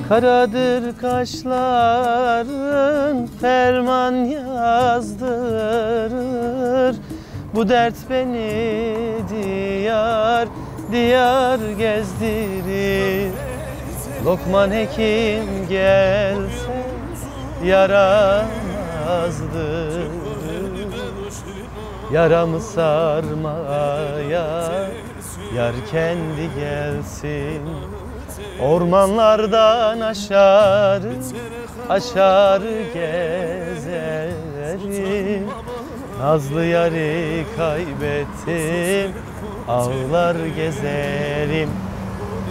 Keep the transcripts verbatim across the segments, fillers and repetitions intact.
Karadır kaşların, ferman yazdırır. Bu dert beni diyar diyar gezdirir. Lokman Hekim gelse yaramazdır. Yaramı sarmaya yar kendi gelsin. Ormanlardan aşağı aşağı gezerim. Nazlı yarı kaybettim, ağlar gezerim.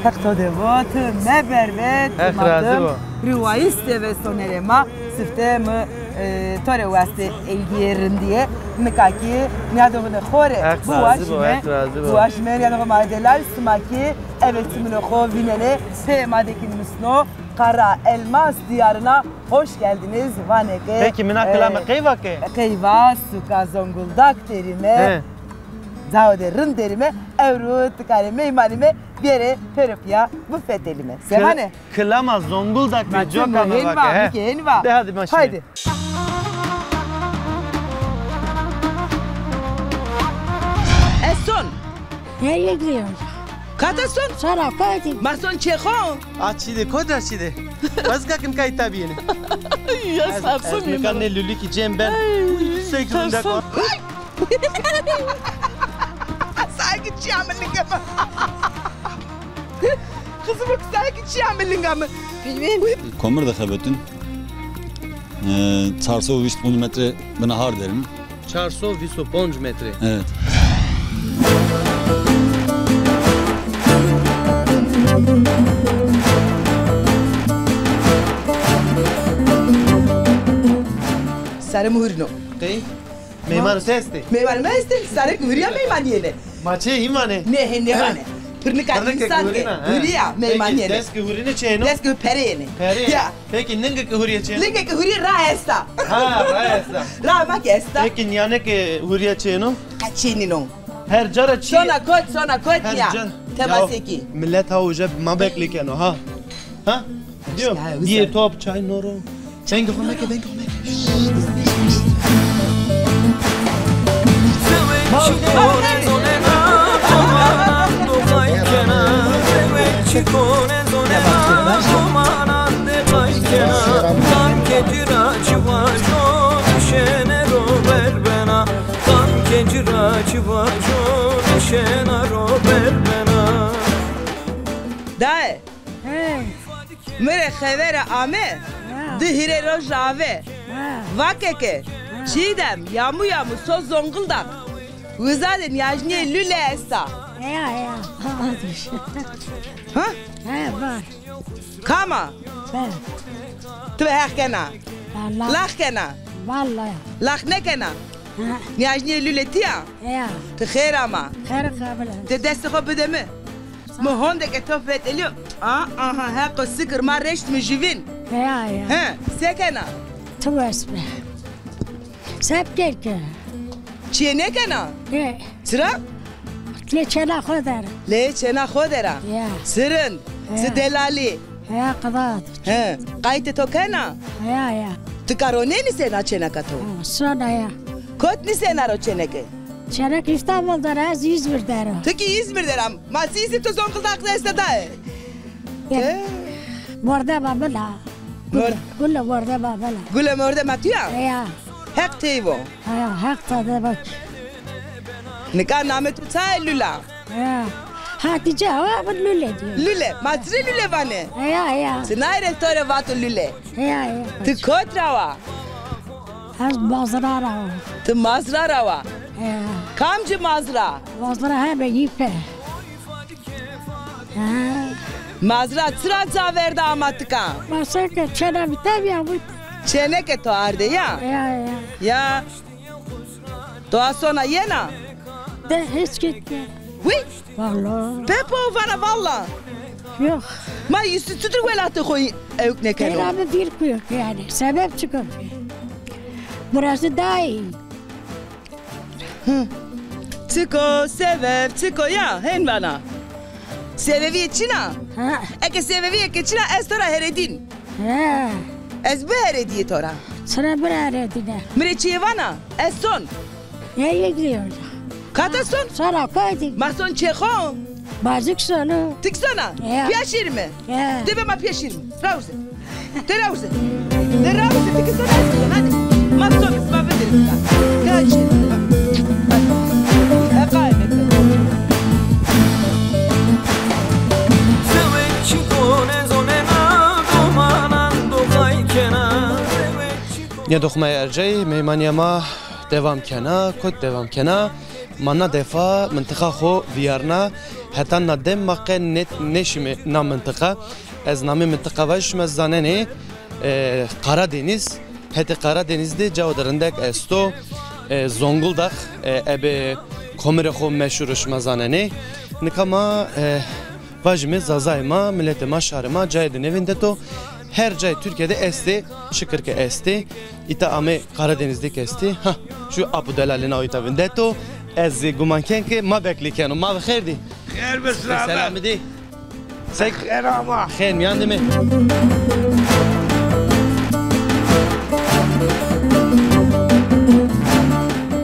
Heq to de vo, ti meberve, ti Heq razı vo. Riwayîs de ve sonerê ma, sifte mi, e, to rê wastê eygîyê rindîye. Nika kî nîyadoxê xo rê biwajîme, biwajîme nîyadoxê ma delal, sima kî eve çimûnê xo vînenê, peyê ma de kî nusno, Kara Elmas diyarına hoş geldiniz vanê ke. Peki, mina kilame qey va ke? Qey va, suka Zonguldak derîme. He. Cao de rind derîme, ewro ti karê meymanîme bêrê pêro pîya bifetelîme. Se vanê? Kilama Zonguldak de coka me va ke, he. De hadi ma şîme. Haydi. Ez son. Nereye gidiyorsun? Kata son? Sana koydum. Ma son çê xo? A çî de, kot ra çî de. Ez kakim kay tabiyene. Ya sarsın. Ez nika nê lulîkî cem ben. Sek runda ko. Sanki çiya mi linga mi. Kızım, sanki çiya mi linga mi. Bilmem. Komir de xebetun. E, çar sey û vîst metre bina har derin. Çar sey û vîst û ponc metre. Evet. Sarê mi hurino. Qey? Meymanê to estê? Meymanê mi estê. Sarê ki hurîya meymanî yenê. Ma çê hîmanê? Nê, hê nêvanê. Pirnika însan ke hurîya meymanî yenê. Dest ki hurîne çê yeno? Dest ki pere yenê. Pere. Ya. Peki, linge ki hurîye çê yeno? Linge ki hurîye ra esta. Ha, ra esta. Ra ma ki esta. Peki, nîyane ki hurîye çê yeno? Qe çê nîno. Her ca ra çî. Sona kot, sona kot ya. Temasê kî. Milet ha uca ma beklî keno ha. Ha? Diyor. Biyê top, çay, noro. Vengê xo meke, vengê xo meke. Dae. He. Mi rê xevere ame, ha, di hîrê roj ave. Ha. Vake ke, ha, Çiğdem, yamu yamu so Zonguldak. Uza de nîyajnîyê lule esta. Heya, heya. Ha? He, var. Kam a? Ben. Ti be heq kena. Vallahi. Lax kena. Vallahi. Lax nêkena. Ha. Nîyajnîyê lule ti ya? Heya. Ti xêr ama. Xêr kabile. Ti destê xo bide mi. Mi honde ke to fetelîyo. A, aha, heqo sikir ma reşt mi jüvin. Ya, ya. He, se kena? Tu wes be. Se biker ke? Çiyê nêkena? He. Çira? Lê çêna xo der a. Lê çêna xo der a. Ya. Si rind, ya, si delalî. Ya, qedat. He, qaytê to kena? Ya, ya. Ti ka ronenî sena çêneka to? Ha, sona ya. Kot nîsena ro çêneke? Çênek Îstanbul der a, ez Îzmir der a. Ti kî Îzmir der a. Ma sî îsê to Zonguldak de esta daye. Ya. He. Mordema min a. Gule, mor- gule mordema min a. Gule mordema tu ya? Ya. Heq tey vo. Ya, heq tade bak. Nika namê tu ça yê lula? Ya. Hatice, ha, bu lule diyor. Lule. Ma ti rê lule vanê? Ya, ya. Ti nayê rê to rê vato lule. Ya, ya. Ti kot ra wa? Ez Mazra ra wa. Ti Mazra ra wa? Ya. Kamci Mazra? Mazra hebe Yîpe. Ha. Mazra çira ca verda ama tika? Ma seke çêna mi tabi ya bu. Çêneke to arde ya? Ya, ya. Ya. To a sona yena? De hiç gitme. Wî? Vallahi. Pepo vana valla. Yok. Ma yusî çutir welatê xo ewk nêkeno? Peyra mi vîr kuyo yani. Sebep çıkıyor. Burası daha iyi. Hı. Çik o, sebep çik o ya, hên vana. Sebebîye çin a? Ha. Eke sebebîyê ke çin a, ez to ra heredîn. Ha. Ez biheredîyê to ra. Çira biheredîne? Mi rê çiyê vana, ez son. Ey gidiyor. Kata son? Sonra koydum. Ma son çê xo? Bazık sonu. Tik sona? Ya. Piya şîrîme? Ya. Debe ma piya şîrîme. Rawze. Te rawze. Te rawze. Ti ki sona, ez ki sona. Hadi. Ma son, ma bidirin. Te açın. Hadi. E, qaybettim. Nê doxmaya ercey, meymanîya ma devam kena, kot devam kena. Ma na defa mintiqa xo vîyarna, heta na dem ma qe nêt-, nêşîme na mintiqa. Ez namê mintiqa vajî, şima zanenê, e, Karadeniz. Hetê Karadeniz de cawo de rindek esto, e, Zonguldak, e, ebe komirê xo meşhur o, şima zanenê. Nika ma, e, vajîme zazayê ma, miletê ma, şarê ma cayê de nêvindeto. Her cayê Tirkîye de estê, şikir ke estê. Îta ame Karadeniz de kî estê. Ha, şu apu delalê na îta vindeto. Ez guman ken ke ma beklî keno. Ma bi xêr dî. Xêr bi selamet. Selamî dî. Sek. Xêr ama. Xêr mîyan dî mi.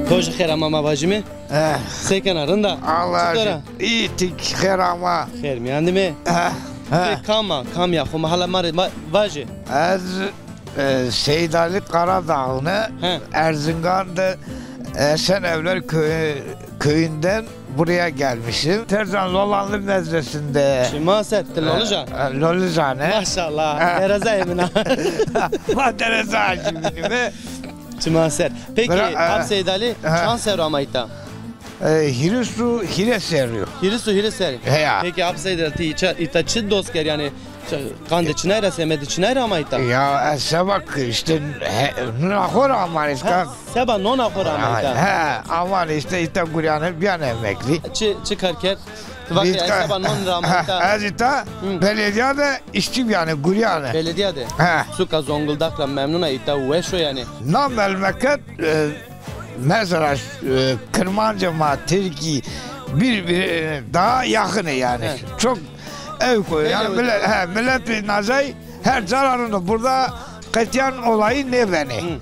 To jî xêr ama ma vajîme. Eh. Se kena, rind a? Allah razı olsun. Î, ti xêr ama. Xêr mîyan dî mi. Eh, eh. Ti kam a, kam ya, xo ma hala ma rê ma-, vajê. Ez, e, Seyîd Ali Karadağlı, he, Erzingan de Esenevler köyü, köyünden buraya gelmişim. Terzan Lolanlı Medresinde. Çima ser, ti Lolij a? E, e, Lolij a ne? Maşallah, e, derezayê min a. Ma dereza jî min îme. Çima ser. Peki, bira-, e, Ap Seyîd Ali, e, çand serr ama îta? E, hîris û hîrê serrî yo. Hîris û hîrê serrî. Heya. Peki, Ap Seyîd Ali, ti îta, îta çi dost kerd, yanî, qandê çinay ra, semedê çinay ra ama îta? Ya, ez seba k-, îşte, he, nona xo ra ama îta. Ha, seba nona xo ra ama îta. He, ama îşte îta gurîyane, bîyane emeklî. Çi, çi kar kerd? Ti vatê ez seba non ra ama îta. Ez îta, hı, belediya de îşçî bîyane, gurîyane. Belediya de? He. Suka Zonguldak ra memnun a, îta weş o yanî. Na memleket, e, mesela, e, Kirmancê ma, Tirkî, bir, bir, e, daha yakın yani. He. Çok ew ko, yani millet, he, millet nazay her cara rind o. Burada qetiyen olayî nêbenê. Hı.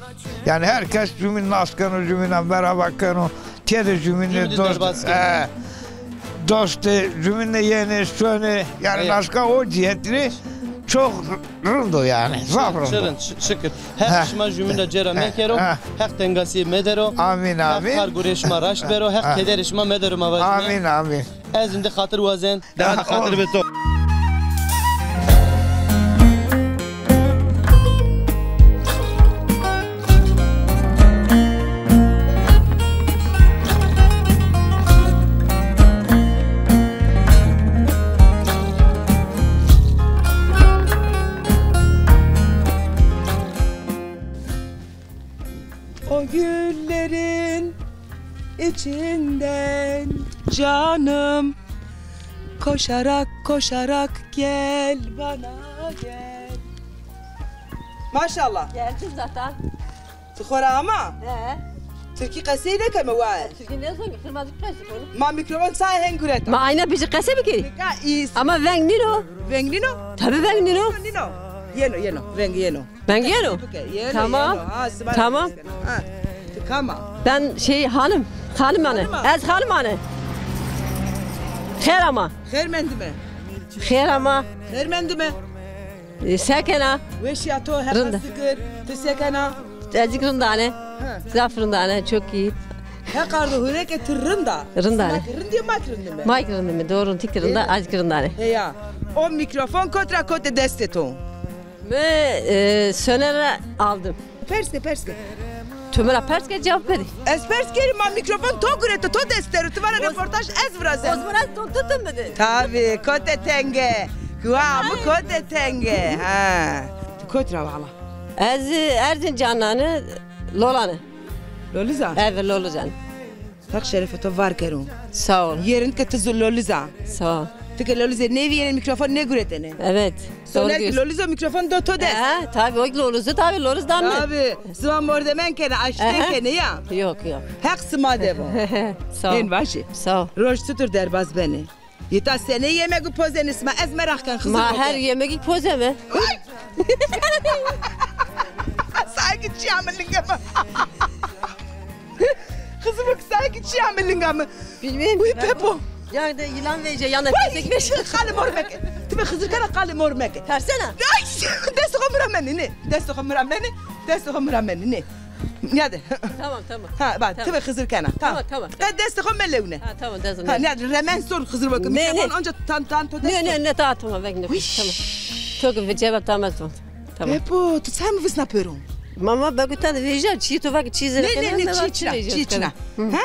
Yani herkes cumîn nas keno, cumîna merhaba keno. Têde cumînê dost, e, dostê cumînê yenê, sonê, yani naşka o cihetî rê çok rind o yani, zaf rind o. Şirin, şi-, şikir. Heq şima jumîn ra cêra mekero, Heq tengasîye medero, amîn, amîn. Heq kar gurê şima raşt bero, Heq kederê şima medero ma vajîme. Amîn, amîn. Ez indi xatir wazen. Daha xatir bi to. O güllerin içinden canım, koşarak koşarak gel bana gel. Maşallah. Geldim zaten. Ti xo ra ama? He. Tirkî qesey nêkeme waye. Tirkî nêzon ki, xirma zî qesey konu. Ma mîkrofon saye hên gureta. Ma ayna bijî qesey bikirî. Nika îs. Ama veng nîno. Veng nîno? Tabi veng nîno. Nîno. Yeno, yeno. Veng yeno. Ben geliyorum. Okey, yeno, tamam. Yeno. Ha, tamam. Ha, ti kam a? Ben şey, hanım. Hanım hanı. Hanım hanı. Ez hanım hanı. Xêr ama. Xêr mendîme. Xêr ama. Xêr mendîme. E, se kena? Weşîya to, Heq sikir. Ti se kena? Ezîk rindane. Ha. Zaf rindane, çok iyi. Heq ardo hureke ti rind a. Rindane. Sima ki rindî, ma ki rindîme. Ma ki rindîme, doğru, ti ki rinda, ez ki rindane. Heya. O mîkrofon kot ra kote destê to? Mi, e, Soner aldım. Pers ke, pers ke. Tu mi ra pers ke, cevap bidî. Ez pers kerî, ma mîkrofon to gureto, to dest der o, ti vana reportaj ez virazen. O zaman ez to tutum bidî. Tabi, kote tenge. Kuwa mi kote tenge. Ha. Tu kot ra vala? Ez Erzincananî, Lolanî. Lolizan? Evet, Lolizan. Heq şerefê to var kero. Sağ ol. Yê rind ke ti zî Loliz a. Sağ ol. Ti ke Loliz ê, nêvîyêne, mîkrofon nêguretêne. Evet. Soner ki Loliz o, mîkrofon do to dest. Ha, tabii, o Loliz o, tabii, Loliz danme. Tabii. Sima mordemen kene, aştên kene ya. Yok, yok. Heq sima de bo. Sağ ol. Hên vajî. Sağ ol. Roj çitur derbaz benê? Îta senê yemegî pozenê sima? Ez meraq ken, Xizir. Ma her yemegî pozeme. Ay! Sanki çîya mi linga mi. Xizir bak, sanki çîya mi linga mi. Bilmem. Uy, Pepo. Ya de yılan verecek, ya da köpek verecek. Qalê mor meke. Ti mi Xizir kena, qalê mor meke. Tersena. Ay, destê xo mi ra menê, nê. Destê xo mi ra menê. Destê xo mi ra menê, nê. Nîyade. Tamam, tamam. Ha, bak, tamam. Ti mi Xizir kena. Tamam, tamam. Tamam, tamam. Destê xo melewne. Ha, tamam, destê xo. Ha, nîyade, remen sor Xizir bak. Ne, ne. Mikrofon onca tan tan to dest. Ne, ne, ne, tamam, tamam, vek ne. Tamam. To ki cevap tamam, tamam. Tamam. Pepo, tu çend mi visna pêro? Mama, bego ta de vejîya, çî to vake çî zere. Ne, ne, ne, çî çina, çî çina. Ha?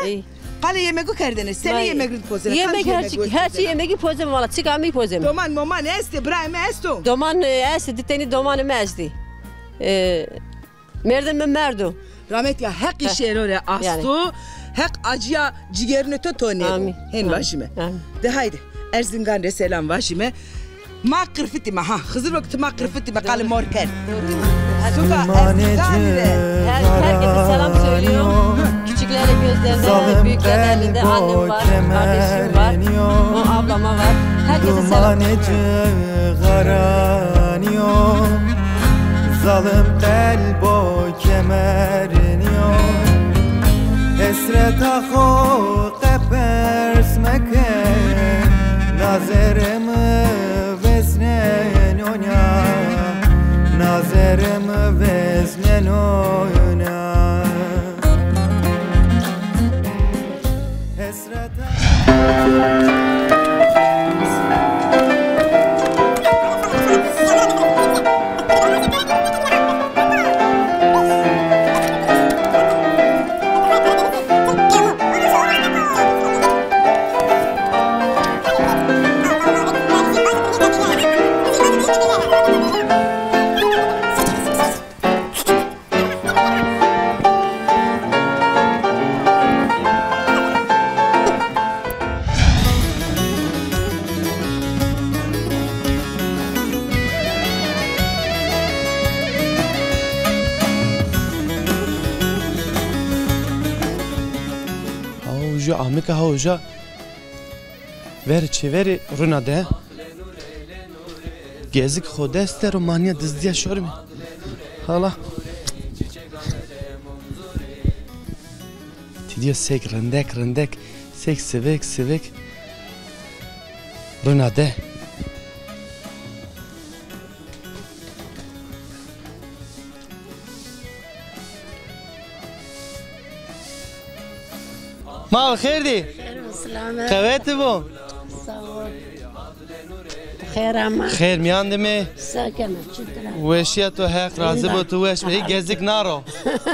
Qalê yemegî kerdene, senê yemegî pozeme? Yemek, her çî, her çî yemegî pozeme, valla, çik amî pozeme. Doman moman estê, birayê mi esto? Doman, e, estê, di tenî domanê mi estî. E, merdê mi merdo. Rahmetî ya, Heqî şêro rê asto, Heq acîya cîgerûnê to tonêbo. Amîn. Hên vajîme. Amîn. De haydi, Erzingan rê selam vajîme. Ma qirfitîme ha. Xizir wek ti ma qirfitîme, qalê mor kerd. Suka Erzingan rê. Her, herkese selam söylüyorum. Küçüklerle gözlerinde, büyüklerle elinde annem var, kardeşim var, o ablama var. Herkese selam. Zalim qelbo kemer nîyo. Hesreta xo qepers meke, nazerê mi vezneno nîya, nazerê mi vezneno nîya. Hesreta. Ha uca, amika ha uca. Verê çêverê rûna de. Gezik xo dest der o, ma nîya dizdîya şorme. Hala. Ti dîyo sek rindek rindek, sek sivik sivik rûna de. Ma xêr dî. Xêr û selamet. Qewetî bo. Sağ ol. Xêr ama. Xêr mîyan de mi? Sakene, çitur a? Weşîya to, Heq razî bo, tu weş be. Ey gezik naro.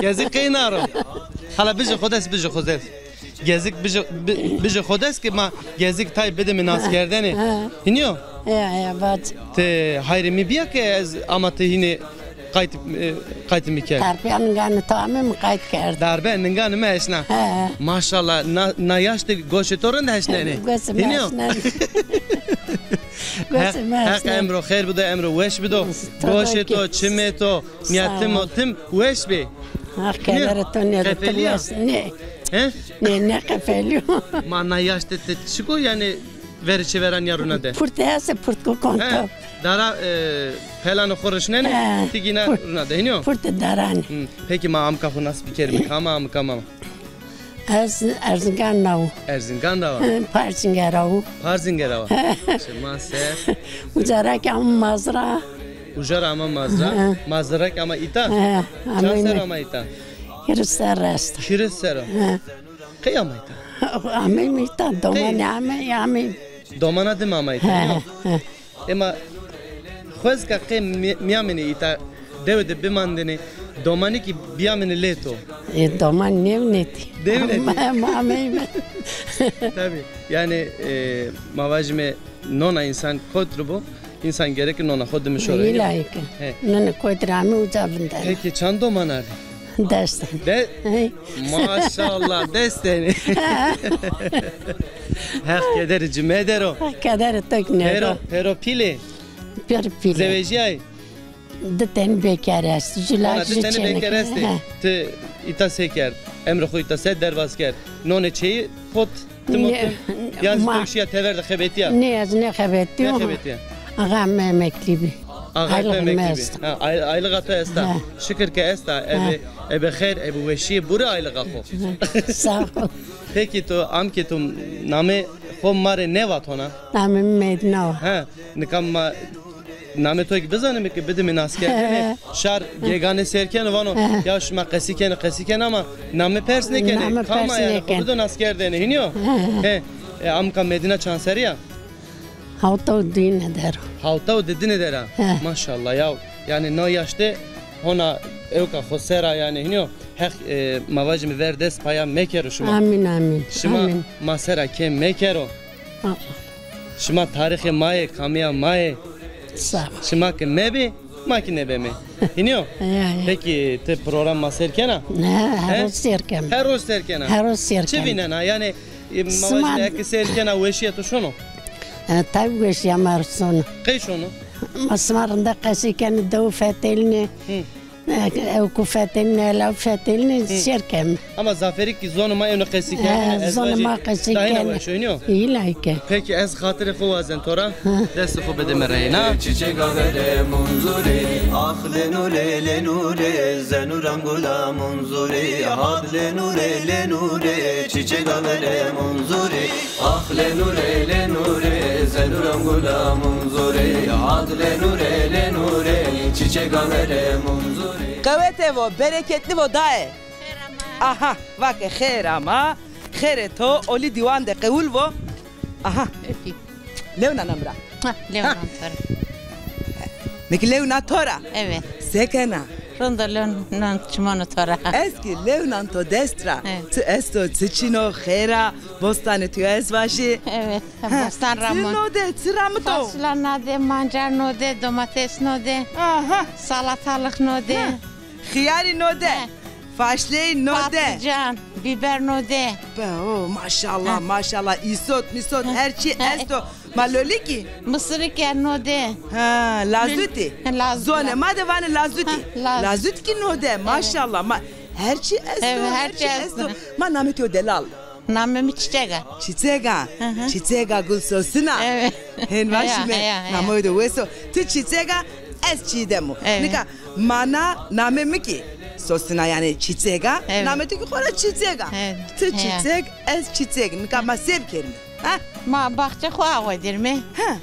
Gezik qey naro. Hala bijî xo dest, bijî xo dest. Gezik bijî, bi-, bijî xo dest ki ma gezik tay bidimi naskerdene. Ha. Hînî yo? Ya, ya, vat. Ti hayrê mi bîya ke ez ama ti hînî qayt, e, qaytî mi kerd. Darbe ninganê to ame mi qayt kerd. Darbe ninganê mi eşna. He. Maşallah, na, na yaş de goşê to rind eşnenê. Goşê mi eşnenê. Hînî yo? Heq, Heq emro xêr bido, emro weş bido. Goşê to, çimê to, nîya tim o tim weş bê. Heq kederê to nêdo, tim weş nê. He? Nê, nêqefelîyo. Ma na yaş de ti çik o, yanî verê çêveran ya rûna de? Purtê estê, purtko konto. He, dara, e, pelanê xo rişnenê, ti gîna rûna de, hînî yo? Purtê daranê. Hı, peki ma amika xo nas bikerîme, kam a amika ma? Ez Erzingan ra wo. Erzingan ra wa? Hı, Parzînge ra wo. Parzînge ra wa. Şima ser. Uca ra kî ama Mazra. Uca ra ama Mazra. Hı. Mazra ra kî ama îta? Hı, ama. Çand serr ama îta? Hîris serr esto. Hîris serr o. Hı. Qey ama îta? Ameyme îta, domanî amey, ameyme. Domana dime ama îta, yo? Hı, hı. Ema xwezka qey mî-, mîyamênê îta dewe de bimandêne, domanî kî bîyamêne lê to? E, doman nêvnetî. Nêvnetî? Ma, ma ameyme. Tabî. Yanî, e, ma vajîme nona însan kot ro bo, însan gereke nona xo dime şoro. Îlayî ke. He. Nonê kot ra amê uca vindene. Peki çand doman ardî? Des tenî. De-, hey. Maşallah, des tenî. Heq kederê ci medero. Heq kederê to kî nêdo. Pêro, pêro pîl ê? Pêro pîl ê. Zewejîyayî? Di tenî bekar est. Jû lak, jû çêneke. Di tenî bekar estê. He. Ti îta se kerd? Emrê xo îta se derbas kerd? Nonê çêyî pot Ti muhtim? Yan zî to şîya tever de xebetîya? Nê, ez nêxebetîyo. Nêxebetîya. Axa mi emeklî bî. Axa to emeklî bî. Ha, ay-, aylığa to esta. Ha. Şikir ke esta. Ebe, ebe xeyr, ebe weşîye burê aylığa xo. Sağ ol. Peki to, amkê to namê xo ma rê nêvat hona? Namê mi Medîna wa. Ha, nika ma namê to kî bizanîme ke bidîme naskerdene. Şar gegane sêr keno vano, ya şima qesî kenê, qesî kenê ama name pers nêkenê. Name pers nêkenê. Kam a yanî? Xo bido naskerdene, hînî yo? He. E, amka Medîna çand serrî ya? Hawta û dîne der o. Hawta û didîne der a. He. Maşallah ya. Yanî no yaş de hona ewka xo ser a yanî, hînî yo? Heq, e, ma vajîme ver dest paya mekero şima. Amîn, amîn. Şima ma ser a kêm mekero. Aa. Şima tarîxê ma yê, kamîya ma yê. Sağ ol. Şima ke mebê, ma kî nêbemê. Hînî yo? Ya, ya. Peki ti program ma sêr kena? Ne, her roz sêr kem. Her roz sêr kena? Her roz sêr kem. Çi vînena? Yanî, e, ma vajîme eke sêr kena weşîya to şono? E, tabî weşîya ma rê şono. Qey şono? Ma sima rinde qesî kenê, dew fetelînê. Hı. E, ewku fetelînê, elaw fetelînê, sêr keme. Ama zaferî kî zonê ma ewno qesî kerdene, e, ez vajî, zonê ma qesî kerdene. Dahîna weş o, hînî yo? Îlay ke. Peki ez xatirê xo wazen to ra, destê xo bidîme reyna. Çiçek a verê munzurî, ax lê nûrê, lê nûrê, zenûran gula munzurî, had lê nûrê, lê nûrê, çiçek a verê munzurî. Ax lê nûrê, lê nûrê, zenûran gula munzurî. Ad lê nûrê, lê nûrê, çiçek a verê munzurî. Qewete vo, bereketli vo daye. Aha, vake xêr ama. Xêrê to olî dîwan de qewul vo. Aha. Öpeyim. Lewna na mi ra. Ha, lewnan to ra. Mi kî lewna to ra. Evet. Se kena? Rind o, lewnan çimano to ra. Ez kî lewnan to dest ra. Evet. Ti esto, ti çin o, xêr a, bostanê to ya ez vajî. Evet, ha, bostan ramon. Ti no de, ti ramito? Fasula no de, mancar no de, domates no de. Aha. Salatalık no de. Ha. Xiyarî no de. He. Faşley no de. Patlıcan, biber no de. Be, o, maşallah, maşallah. Îsot, mîsot, her çî esto. Ma lolî kî? Mısırı ke no de. Ha, lazutî. Lazutî. Zonê ma de vanê lazutî. Ha, lazutî. Lazutî kî no de, maşallah. Ma her çî esto, her çî esto. Ma namê to delal. Namê mi Çiçek a. Çiçek a. Hı hı. Çiçek a gul sosina. Evet. Hên vajîme. Namê de wes o. Ti Çiçek a, ez Çiğdem o. Evet. Nika mana namê mi kî sosina, yanî Çiçek a. Evet. Namê to kî xora Çiçek a. Evet. Ti Çiçek, ez Çiçek. Nika ma se bikerîme? Ha? Ma baxçe xo awedirme. Ha.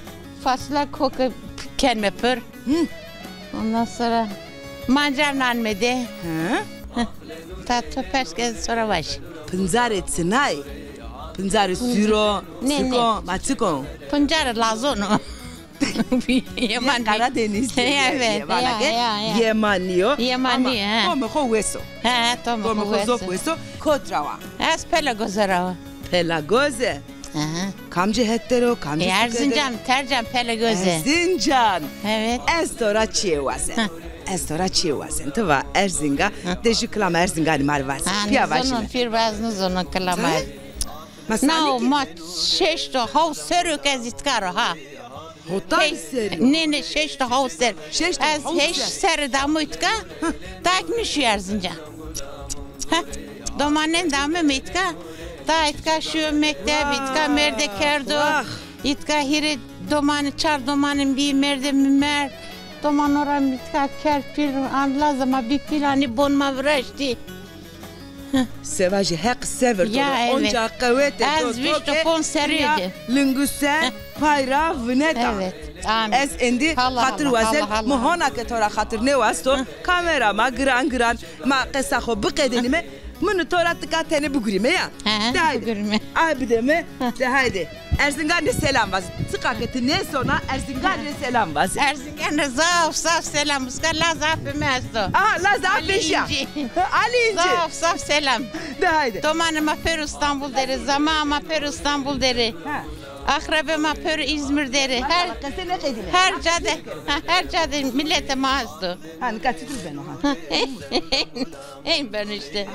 Fasula koke kenme pir. Hı. Ondan sonra mancar nanme de. Hı. Hı. Ta to pers ke sonra baş. Pincarê çinay. Pincarê suro, çiko, ma çiko. Pincarê lazon o. Yeman Karadeniz. Evet, yeman ya, ya, ya. Yeman nîyo. Yeman nîyo, ha. Ama komê xo wes o. Ha, komê xo wes o. Komê xo zof wes o. Kot ra wa? Ez Pelegoze ra wa. Pelagoze. Aha. Kamcî het der o, kamcî suke der o? Erzincan, Tercan, Pelegoze. Erzincan. Evet. Ez to ra çîyê wazen. Hı. Ez to ra çîyê wazen. Ti va Erzinga, de jû kilama Erzinganî ma rê vaze. Pîya vajîme. Pîr vaz nizano kilama. Nao, ma şeşt û hawt serrî ke ez îtka ro ha. Hotay serrî? Nê, nê, şeşt û hawt serrî. Ez heşt serrî de amo îtka, tak nişî Erzincan. Heh, domanên de ameme îtka. Ta îtka şîyo mekteb, îtka mêrde kerdo. Îtka hîrê domanî, çar domanî bî, mêrdê mi merd. Doman ora mi îtka kerd pîl, an lazima bî pîl, anî bon ma viraştî. Se vajî, Heq sever to do. Onca qewete do to ke dinya linguse pay ra vineta. Evet, amin. Ez êndî xatir wazen, mi hona ke to ra xatir nêwasto, kamera ma giran giran, ma qesa xo biqedênîme, mi nî to ra tika tenê bigurîme ya. He, he, bigurîme. Ay bideme, de haydi. Erzingan rê selam vazê. Tika ke ti nêsona, Erzingan rê selam vazê. Erzingan rê zaf zaf selam. Uska la zafê mi esto. Aha, la zaf beşîya. Ali İnci. Ali İnci. Zaf zaf selam. De haydi. Domanê ma pêro Îstanbul der ê, zama ma pêro Îstanbul der ê. Ha. Aqrebê ma pêro İzmir der ê. Her, her ca de, ha, her ca de miletê ma esto. Ha, nika çitur beno ha? Hên beno îşte.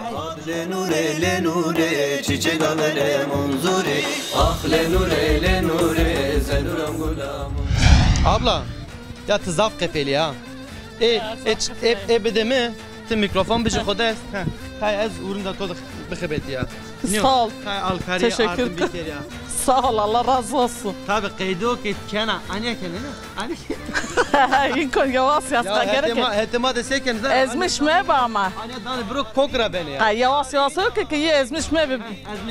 Lê nûrê, lê nûrê, çiçek a verê munzurî. Ax lê nûrê, lê nûrê, zenûran gula munzurî. Abla, ya ti zaf qepelî ha. Ê, ê, ê, ê bide mi, ti mîkrofon bijî xo dest. Heh. Tay ez urinda to de bixebetîya. Nîyo? Sağ ol. Tay alkarî ardim bîker ya. Sağ ol, Allah razı olsun. Tabi qeydo ke kena, anya kena ne? Ani. Hîn kon, yawas yaz. Ya, gerek hetê ma, hetê ma de se ken zara. Ezmiş mebe ama. Anya dane biro kok ra bene ya. Ha, yawas yawas o ke, ke ye ezmiş mebe.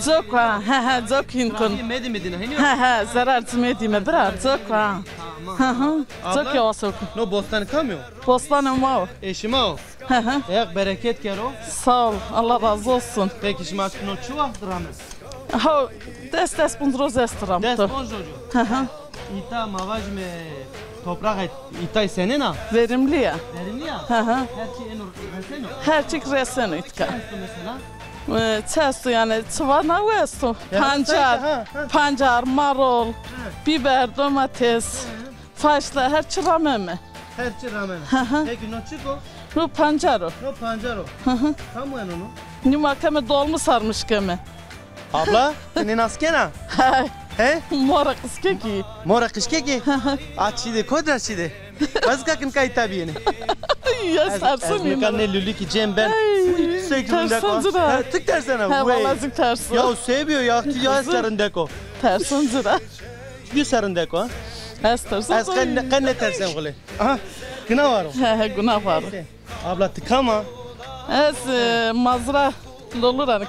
Zok ha, ha, ha, zok hîn kon. Medî medîna, hînî yo? Ha, ha, zerar ci medîme bira, zok ha. Tamam. Ha, ha. Zok yawas o. No bostan kam yo? Bostan ma o. Eşî ma o. Hı hı. Heq bereket kero. Sağ ol. Allah razı olsun. Peki şima no çi waxt rame? Ha, des, des ponc roz est ram. Des ponc roz. Hı hı. Îta ma vajime toprağê îtay senên a? Verimli ya. Verimli ya? Hı hı. Her çî eno reseno? Her çî reseno îtka. Çi esto mesela? E, çi esto yani, çi va na esto. Pancar, ha, ha. Pancar, marul, biber, domates. Hı. Faşla, her çi rameme. Her çi rameme. Hı hı. Peki no çik o? No pancar o. No pancar o. Hı hı. Tam weno no? Nîma keme dolmu sarmış keme. Abla, ti nênas kena? He? Mora qişkekî. Mora qişkekî? Hı hı. A çî de, kotî ra çî de? Ez kakin kay tabî yenê. Ya tersin. Ez nika nê lulîkî cem ben. Sek rindek o. Tersin cira. Tik tersena. He, vallahi tik tersin. Ya se bîyo ya, ya ez rindek o. Tersin cira. Bî serindek o. Ez tersim. Ez qe ne, qe nêtersem xulê. Aha, guna varo. He, he, guna varo. Abla, ti kam a? Ez, e, Mazra Loluranî.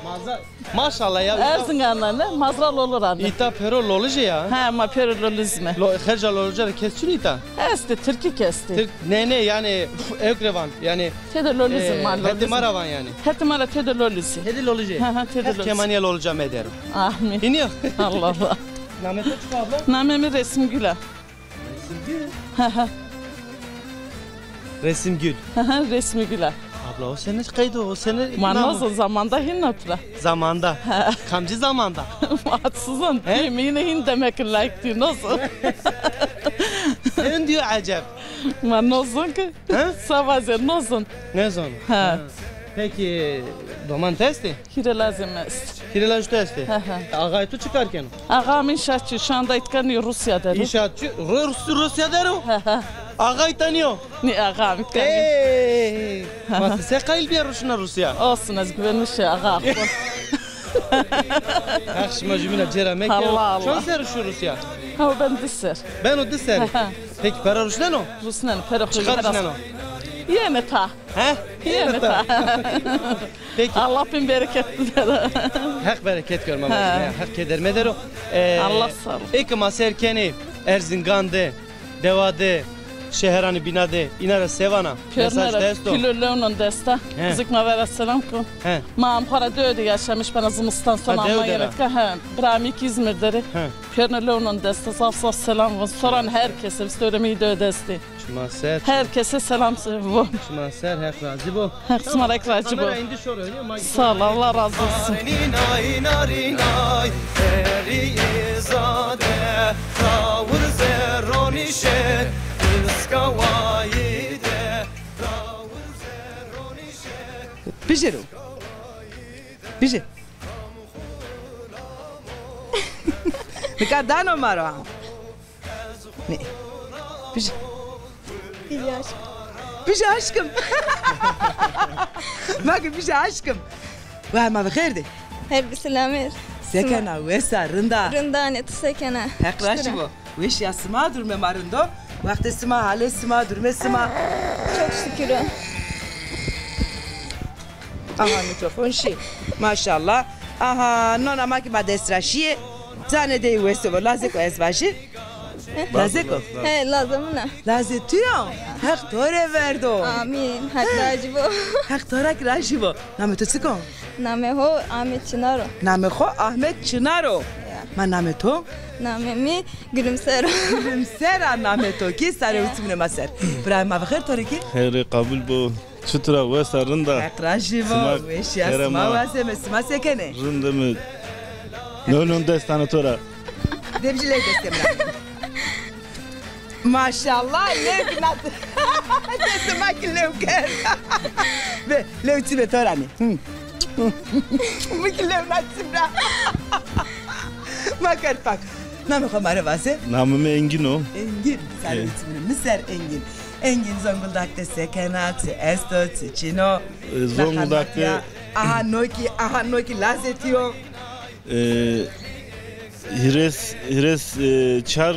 Mazra, maşallah ya. Erzingan ra ne? Mazra Loluranî. Îta pêro Lolij ê ya. He, ma pêro Lolij îme. Lo, xerca Lolij ra kes çin îta? Estê, Tirkî kestê. Tirk, ne, ne, yanî, ewk ra van, yanî. Tede Lolij îme, e, ma Lolij îme. Hetê ma ra van yanî. Hetê ma ra tede Lolij ê. Tede Lolij ê. He, he, tede Lolij. Heq kemaniya Lolij a medero. Amin. Hînî yo? Allah Allah. Namê to çik o abla? Namê mi Resimgül a. Resimgül? Hı hı. Resimgül. Hı hı, Resimgül a. Abla, o sene qeydo, o sene... Ma nazo, zamanda hîn notira. Zamanda. He. Kamcî zamanda? Atsizin. He? Yemeğine hîn demek layık değil, nasıl? Sen diyor acep. Ma nozon ki. He? Savaze nozon. Nêzon. Ha. Ha. Peki, doman ti estê? Hîrê lazê mi est. Hîrê lazê to estê? He, he. Axayê to çi kar keno? Axa mi înşaatçî, şu anda îtka nîyo, Rusya der o. Înşaatçî, Rus-, Rusya der o? He, he. Axayê to nîyo? Nî, axa mi îtka nîyo. Ey! Ma ti se qayîl bîya ruşna Rusya? Olsun, ez güvenmişim axa. Heq şima jumîna cêra mekero. Allah Allah. Çond serr o şu Rusya? Ha, ben di serr. Beno di serr. Peki pere ruşneno? Ruşneno, pere. Çiqa ruşneno? Yeme ta. He? Yeme ta. Peki. Allah bin bereket. Heq bereket kero mama. He. Heq keder medero. Ee, Allah sağ ol. Eke ma ser kenê Erzingan de, dewa de, şeheranê bîna de, îna ra se vana? Mesaj ti esto? Pêrine ra pîl û lewnûn dest a. He. Zik ma vera selam kon. He. Ma am xo ra dewe de yaşamış bena, zimistan sona ma yeme îtka. He. Bira mi kî Îzmir der ê. He. Pêrine lewnûn dest a, zaf zaf selam von. Soran herkese, vistewrê mi dewe dest ê. Şima ser. Herkese selam von. Şima ser, Heq razî bo. Heq sima ra kî razî bo. Kamera îndî şoro, ma... Sağ ol, Allah razı olsun. Bijêro. Bijê. Nika dano ma ro. Ne. Bijê. Bijê aşkım. Bijê aşkım. Ma ke bijê aşkım. Wa ma bi xêr dî. Her bi selamet. Se kena, wes a, rind a? Rind a, ne, ti se kena? Heq razî bo. Weşîya sima, durumê ma rind o. Wextê sima, halê sima, durumê sima? Çok şükür o. Aha, mîkrofon şî. Maşallah. Aha, nona ma kî ma dest ra şîyê. Canê dey wes bo. Lazêko ez vajî. Lazêko? He, lazê min a. Lazê tu ya? Heq to rê verdo. Amîn. Heq rajî bo. Heq to ra kî rajî bo. Namê to çik o? Namê ho Ahmet Çınar o. Namê xo Ahmet Çınar o. Ya. Ma namê to? Namê mi Gülümser o. Gülümser a namê to kî, sarê û çimnê ma ser. Birayê ma bi xêr, to rê kî? Xêrê qebul bo. Çitur a, wes a, rind a? Heq rajî bo, weşîya sima wazeme, sima se kenê? Rind îme. Lew non destanê to ra. Dê bijî lew destê mi ra. Maşallah, lew na. Destê ma kî lew kerd. Ve lew çimê to ra nê. Hı. Mi kî lew na çim ra. Ma kerd pak. Namê xo ma rê vaze. Namê mi Engin o. Engin. Sarê û çimnê mi ser Engin. Engin, Zonguldak de se kena, çi esto, çi çin o? E, Zonguldak de... Aha no kî, aha no kî lazê to yo. E, hîrês, hîrês, e, çar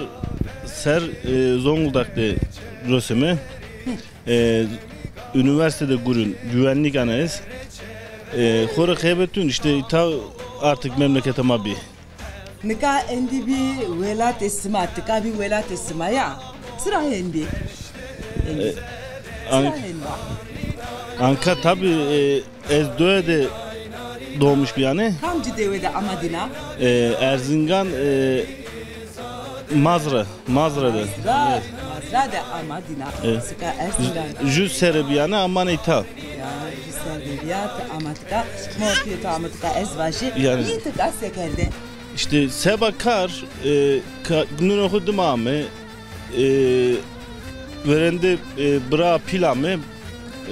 ser, e, Zonguldak de roseme. E, unîversîte de gurin, güvenlik ana ez. E, xo rê xeybetun, îşte îta artık memleketa ma bî. Nika endî bî welatê sima, tika bî welatê sima ya. Çira hên bî? Endî. E, çira hên ba? Anka tabi, e, ez doye de doğmuş bîyane. Kamcî dewe de amadîna? E, Erzingan, e, Mazra, Mazra de. Mazra, evet. Mazra de amadîna. Evet. Sika Erzingan. Ju, ju serre bîyane amanê îta. Ya, ju serre bîya ti ama tika. Ma pîyê to ama tika ez vajî. Yani. Nî tika se kerde? Îşte seba kar, e, ka-, nûnê xo dima ame, e, verênde, e, bira pîl ame,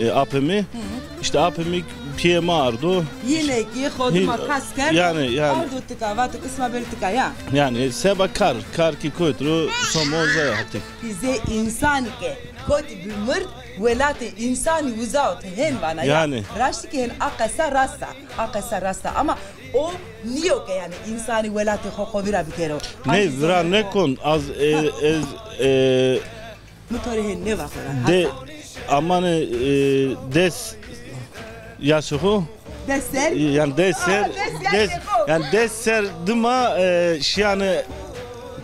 e, apê mi. Hı hı. Îşte apê mi pîyê ma ardo. Yine ki xo dima kas kerd, yani, yani. Ardo tika, vato ki sima bêrî tika ya. Yani seba kar, kar ki kotî ro, somo uza artık. Ti zê însanî ke kotî bî mird, welatê însanî uza o, ti hên vana ya. Yani. Raştî ki hên a qesa rast a, a qesa rast a. Ama o nîyo ke, yanî, însanî welatê xo xo vîra bikero. Ney, vîra nêkon, az, e, ez, e, mi to rê hên nêvaxo ra, de, hata. Amanê, e, des yaşê xo. Des ser? Yani des ser, des, yani des ser dima, e, şîyane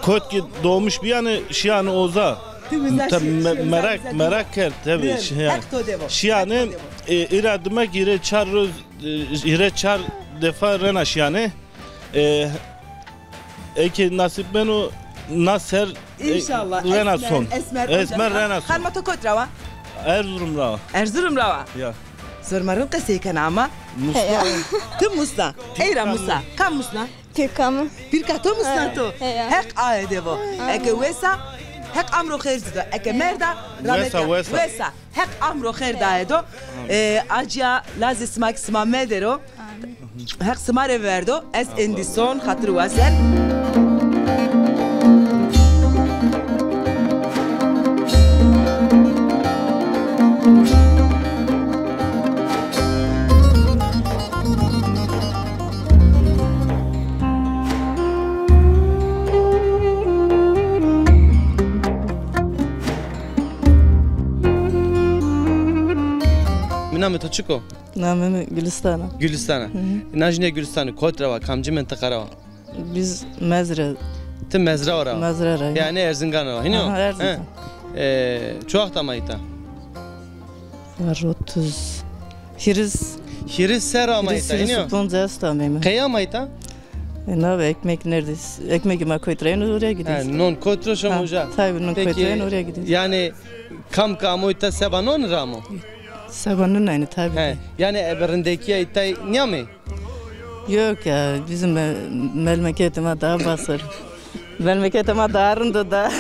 kot ki doğmuş bîyane şîyane oza. Tabii, me-, merak, merak kerd tabii. Şîyane, e, îra dima ki hîrê çar roz, e, hîrê çar defa rena şîyane. E, eke nasip beno na ser, e, înşallah, rena son. Esmer, Esmer rena son. Xanima to kot ra wa? Erzurum ra wa. Erzurum ra wa? Ya. Zor ma rind qesey kena ama. Musna. Ti musna. Ey ra musna. Kam musna? Pîrka mi. Pîrka to musna to. Heq aye de vo. Eke wes a, Heq amro xêr ci do. Eke merd a, rahmet ya. Wes a, wes a. Heq amro xêr daye do. E, acîya lazê sima ki sima medero. Heq sima rê verdo. Ez endî son, xatir wazen. Mi namê to çik o? Namê mi Gülistan a. Gülistan a. Hı hı. Na jinîya Gülistanî kot ra wa, kamcî mintiqa ra wa? Biz Mezre. Ti Mezra ra wa? Mezra ra. Yanî Erzingan ra wa. Hînî yo? Aha, Erzingan. He. E, çi waxt ama îta? Var otuz. Hîris. Hîris ser ama îta, hînî yo? Hîris, hîris û ponc esto ameyme. Qey ama îta? E, na be, ekmek neredeyse. Ekmek ma kot ra yeno, oraya gidiyoruz. Ha, non kot ro şoma uca. Tabii, non kot ra yeno, oraya gidiyoruz. Yanî kam ke amo îta seba non ra amo? Seba non aynı tabii. He, yanî ebe rindekîya îta nîyamê? Yok ya, bizim me-, memleketê ma daha basır. Memleketê ma daha rind o da.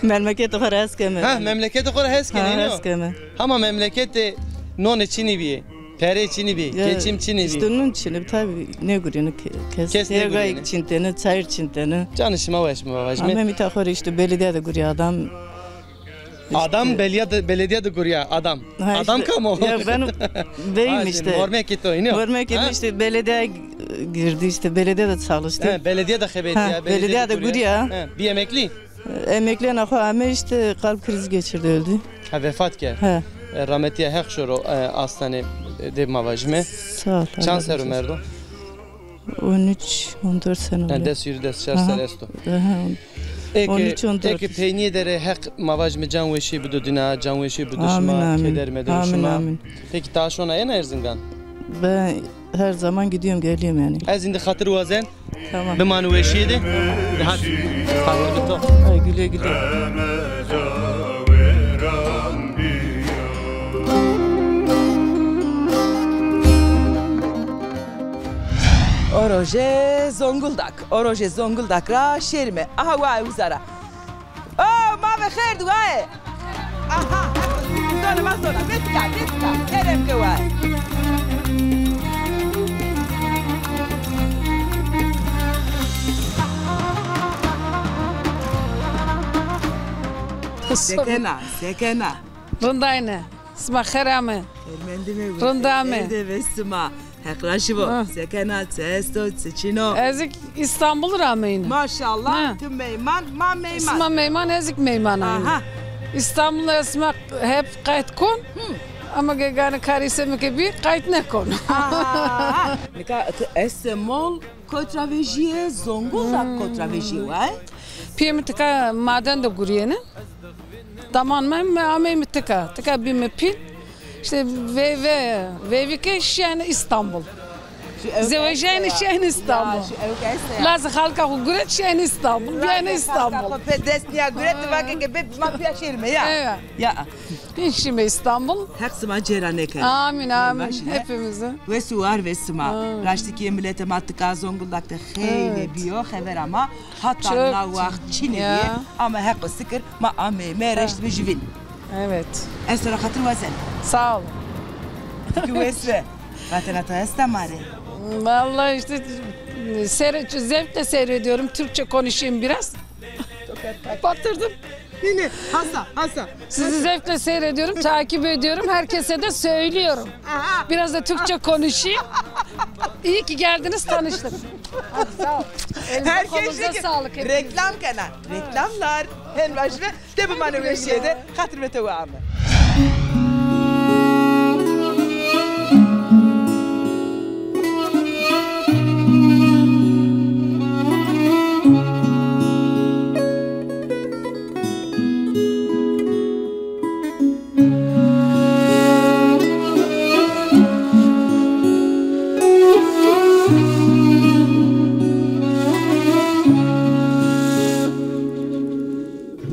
Memleketê xo ra hes keme. Ha, memleketê xo ra hes kenê, ha, hes keme. Hama memleketê nonê çinî bîyê, perê çinî bîyê, geçim çinî bîyê. Îşte non çinî, tabii, nêgurînî ke-, kes. Kes nêgurînî. Çintêne, çayır çintêne. Canê şima weş, mi vajîme. Ama îta xo rê îşte belediye de gurîya adam. Adam belediye de, belediye de gurîya adam. Ha, adam işte, kam o? Ya ben beyim işte. Mormekî to, hînî yo? Mormekî işte, belediye girdi işte, belediye de çalıştı. He, belediye de xebetîya, belediye de gurîya. He, bî emeklî? Emeklîyena xo ame işte, kalp krizi geçirdi, öldü. Ha, vefat kerd. He. E, rahmetîya Heq şoro, e, astane, e, de ma vajîme. Sağ ol. Çand serr o merdo? On üç, on dört sene oluyor. Yani des, yirmi, des çar serr esto. Aha. Eke, on üç, on dört. Eke peynîye de rê Heq ma vajîme can weşîye bido dîna, can weşîye bido şima, keder meder şima. Amin, amin. Peki, ta şona ena Erzingan? Ben her zaman gidiyorum, geliyorum yani. Ez îndî xatir wazen. Tamam. Bimanî weşîye de. De hadi. Sağlıklı to. Ay, güle güle. O roje Zonguldak. O roje Zonguldak ra şêrîme. Aha, waye uza ra. O, ma ve xêr di waye. Aha, zona ma zona. Vê tika, vê tika. Kerem ke waye. Sekena, sekena. Rindayne. Sima xêr ame. Xêrmendîme. Rindame. Xêr de ve sima. Heq rajî bo. Ha. Sekena, çi esto, çi çin o? Ez îk Îstanbul ra ameyne. Maşallah, ha. Tu meyman, ma meyman. Sima meyman, ez îk meyman ayne. Aha. Îstanbul ez sima hep qayt kon. Hı. Ama gegane karî se mi ke bî, qayt nêkon. Aha. Nika tu Estemol kot ra vejîye, Zonguldak kot ra vejîye, vay? Pîyê mi tika maden de gurîyêne. Daman mi, mi amey mi tika. Tika bîme pîl. Îşte ve, ve, vevî ke şîyêne Îstanbul. Zewejîyêne şîyêne Îstanbul. Ya, şu ewk esta ya. Lazê xalka xo guret şîyêne Îstanbul. Bîyêne Îstanbul. Lazê xalka xo pê dest nîya guret, ha. Vake ke be ma pîya şêrîme ya. Evet. Ya. Hîn şîme Îstanbul. Heq sima cêra nêkero. Amîn, amîn. Hepimizi. Wes û war ve sima. Amîn. Raştî kî miletê ma tika Zonguldak de xeylê bîyo, xevera ma hata na waxt çinê bîye. Ama Heqo sikir ma ameyme, reştîme juvîn. Evet. Ez to ra xatir wazen. Sağ ol. Ki wes ve. Vatena to esta ma rê? Vallahi işte seyre-, zevkle seyrediyorum. Türkçe konuşayım biraz. Batırdım. Nî, nî, hasa, hasa. Sizi zevkle seyrediyorum, takip ediyorum. Herkese de söylüyorum. Aha. Biraz da Türkçe konuşayım. İyi ki geldiniz, tanıştık. Hadi sağ ol. Elinize, kolunuza sağlık hepinizin. Reklam kena. Reklamlar. Hen vajîme. De bimane weşîye de, xatir mi to ame.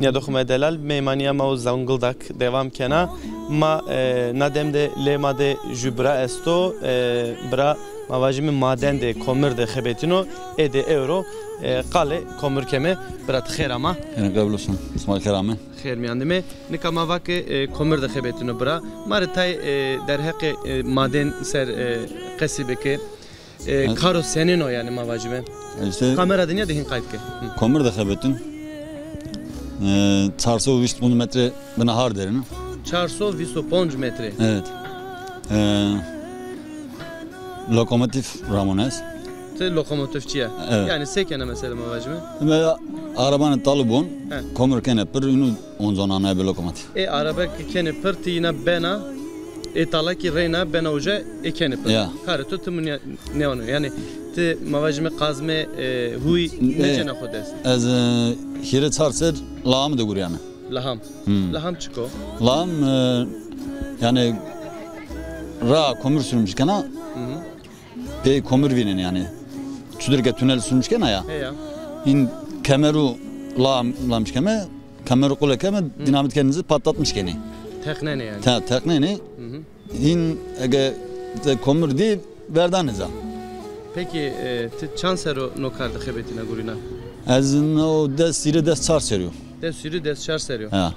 Nîyadoxê ma delal, meymanîya ma o Zonguldak devam kena. Ma, e, na dem de lê ma de jü bira esto, e, bira ma vajîme maden de, komir de xebetîno, ê de ewro, e, qalê komir keme. Bira ti xêr ama. Xêr qebul olsun. Sima xêr ame. Xêr mîyan de me. Nika ma vake, e, komir de xebetîno bira. Ma rê tay, e, derheqê, e, maden ser, e, qesî bike. E, karo senîn o yanî ma vajîme? E, îşte kamera de nîya de hîn qayt ke. Hı. Komir de xebetîn. E, çar sey û vîst metre bina har derîn o. Çar sey û vîst û ponc metre. Evet. E, lokomotif ramon ez. Ti lokomotifçî ya. Evet. Yanî se kena mesela ma vajîme? Mesela arabanê talu bon, he, komir kenê pir, inu Onca nana ebe lokomotif. E, araba ke kenê pir ti yîna bena, ê tala kî reyna, bena uca, ê kenê pir. Ya. Karê to ti munîya nêwano. Yanî ti ma vajîme qazme, e, huy nêcena xo dest? Ez, e, hîrê çar ser lağam de gurîyame. Lağam. Hmm. Lağam çik o? Lağam, e, yanî ra komir sürmüş kena. Hı hı. Pey komir vînenê yanî. Çudir ke tunel sürmüş kena ya. Heya. Hîn kemeru lağam, lağam keme, kemeru qule keme, dinamit kendinizi patlatmış kenê. Teqnenê yanî. Te-, teqnenê. Hı hı. Hîn ege te komir dî verdanê ca. Peki, e, ti çand ser o no kar de xebetîna gurîna? Ez no des, hîrê des çar ser o. Des hîrê des çar ser o. Ha.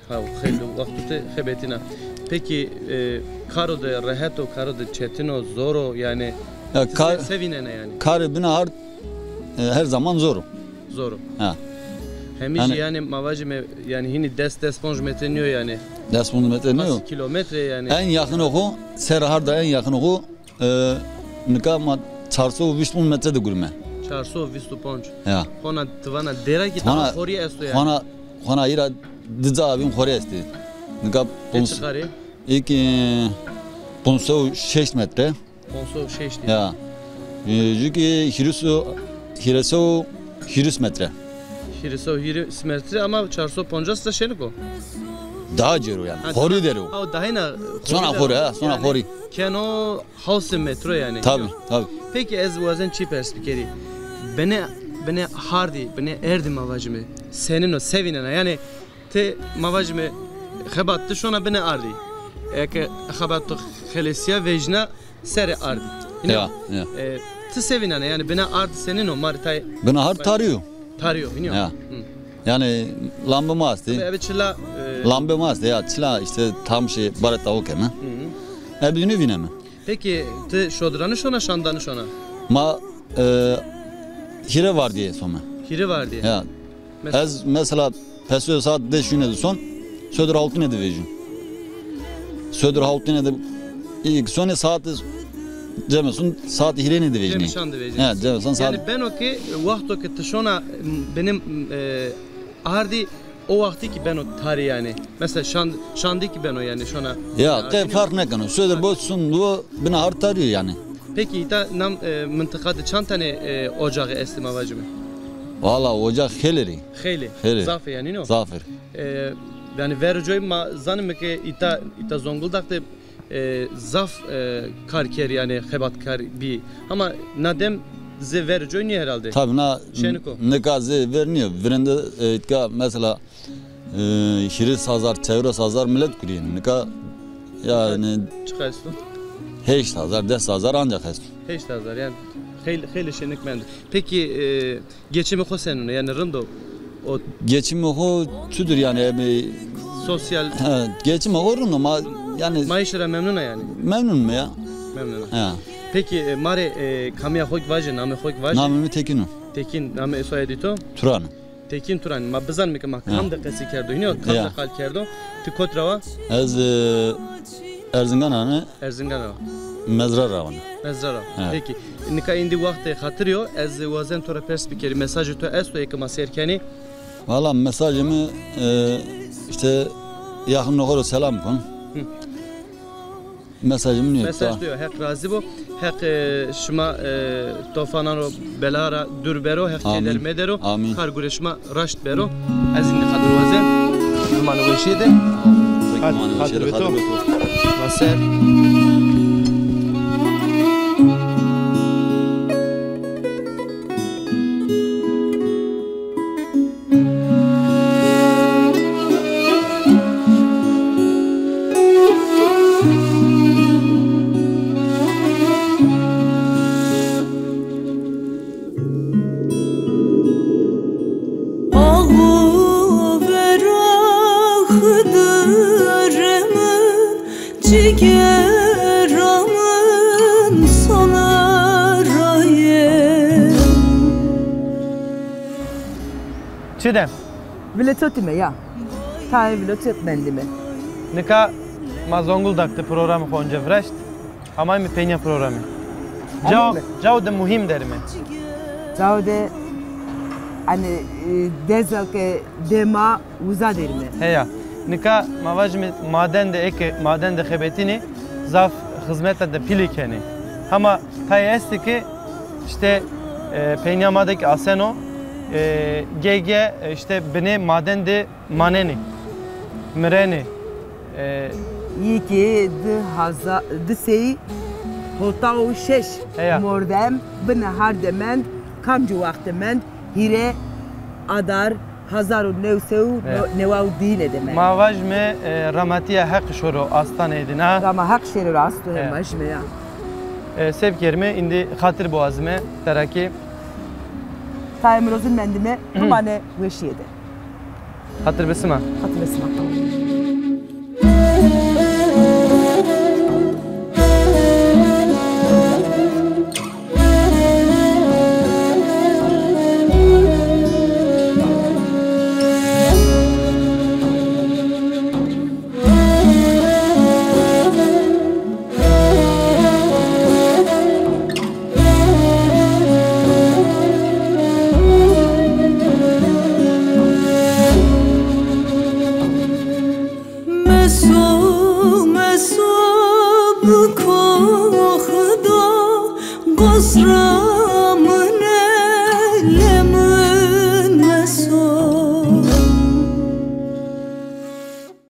Ha, xeylê wexto ti xebetîna. Peki, e, karo de rehet o, karo de çetin o, zor o, yanî? Ya, ti se, se vînena yanî? Karê bina ard, e, her zaman zor o. Zor o. Ha. Hemî jî yanî, yanî ma vajîme, yanî hînî des, des ponc metre nîyo yanî. Des ponc metre nîyo. Pas kilometre yanî. En yaxin oxo, ser harda en yaxin oxo, E, nika ma çar sey û vîst metre de gurîme. Çar sey û vîst û ponc. Ya. Hona ti vana dêra kî daha xorî esto yanî. Hona, hona hîra di ca bîn xorî estê. Nika ponc-, çiqarî? Îlk, e, ponc sey û şeşt metre. Ponc sey û şeşt. Ya. E, jü kî hîris û, hîris û hîris metre. Hîris û hîris metre ama çar sey û poncas de şenik o. Daha cêro yanî. Ha, xorî der o. Ha, o daha na. Sona xorî, ha, sona xorî. Keno hewt sey metro yanî. Tabii, tabii. Peki ez wazen çî pers bikerî. Binê, binê hardî, binê erdî ma vajîme. Senîn o, se vînena. Yanî ti ma vajîme xebat ti şona binê ardî. Eke xebat to xelesîya vejna serê ardî. Ya, ya. E, ti se vînena? Yanî binê ardî senîn o? Ma rê tay. Binê ard tarî yo. Tarî yo, hînî yo. Ya. Hı. Yanî lambe ma estê. Tabii, ebe çila, e, lambe ma estê ya, çila îşte tam şey bareta o keme. Hı hı. Ebe yine vîneme. Peki ti şodirani şona, şandani şona? Ma, e, hîrê vardîye some. Hîrê vardîye. Ya. Mes- Ez mesela Pesoyo saat des şûne de son, sodir hawtine de vejîn. Sodir hawtine de ilk sonê saat cemê son, saat hîrêne de vejînê. Cemê şan de vejînê. He, cemê son saat. Yanî beno ki, wexto ki ti şona, benim, e, ardî, o wextî ki beno tarî yanî. Mesela şan, şandî ki beno yanî şona. Ya, qey ferq nêkeno. Sodir bo sun do bina har tarî yo yanî. Peki îta nam, e, mintiqa de çand tenê, e, ocaxî estî ma vajîme? Valla ocax xeylê rê. Xeylê. Xeylê. Zaf ê yanî no? Zaf ê. E, yanî verê coy ma zanîme ke îta, îta Zonguldak de, e, zaf, e, karker yanî xebatkar bî. Ama na dem zê verê coy nîyo herhalde. Tabii na. Şenik o. Nika zê ver nîyo. Virênde, e, îtka mesela, e, hîris hazar, çewres hazar milet gurîyeno. Nika yanî çiqa esto? Heşt hazar, des hazar ancak esto. Heşt hazar yanî xeylê, xeylê şenik mendo. Peki, e, geçimê xo senîn o? Yanî rind o? O geçimê xo çudur yanî, e, sosyal. He, geçimê xo rind o ma yanî. Mayîşî ra memnun a yanî? Memnun me ya. Memnun a. He. Peki, e, ma rê, e, kamîya xo kî vajê, namê xo kî vajê. Namê mi Tekîn o. Tekîn, namê soyadê to? Turan. Tekîn Turan, ma bizanîme ke ma kam de qesî kerdo, hînî yo, kam de qal kerdo. Ti kot ra wa? Ez, e, Erzingan ra ne. Erzingan ra wa. Mezra ra wa ne. Mezra ra. He. Peki. Nika îndî wextê xatirî yo, ez wazen to ra pers bikerî, mesajê to esto eke ma sêr kenî? Valla mesajê mi, e, îşte yaxinê xo ro selam kon. Hı. Mesajê mi nîyo. Mesaj to yo, Heq razî bo. Heq, e, şima, e, tofanan ro, bela ra dûr bero, Heq keder medero. Amîn. Kar gurê şima raşt bero. Ez îndî xatir wazen. Zimanê weşîye de. Xatir bê to. Ma ser. Awu vera Xidirê min, cigera min sana ra yê. Çi de? Vile to tîme ya. Tayê vile to mendîme. Nika ma Zonguldak de programê xo onca viraşt. Amayme peynîya programî. Caw, caw de muhîm derîme. Caw de, hanî, e, deza ke dê ma uza derîme. Heya. Nika ma vajîme maden de eke, maden de xebetînê zaf xizmeta de pîlî kenê. Hama tayê estê ke îşte, e, peynîya ma de kî aseno, e, ge ge, e, îşte binê maden de manenê, mirenê. E, yî kî di haza-, di sey hota û şeş mordem binê har de mend, kamcî wext de mend, hîrê adar hezar û new sey û newa û dîne de mend. Ma vajîme, e, ramatîya Heq şoro astanê dina. Rama Heq şêro ra asto, he, vajîme ya. E, se bikerîme, îndî xatir biwazîme, tera kî. Tayê mirozin mendîme, bimane weşîye de. Xatir be sima. Xatir be sima. Meso, meso bi koxda, gos ra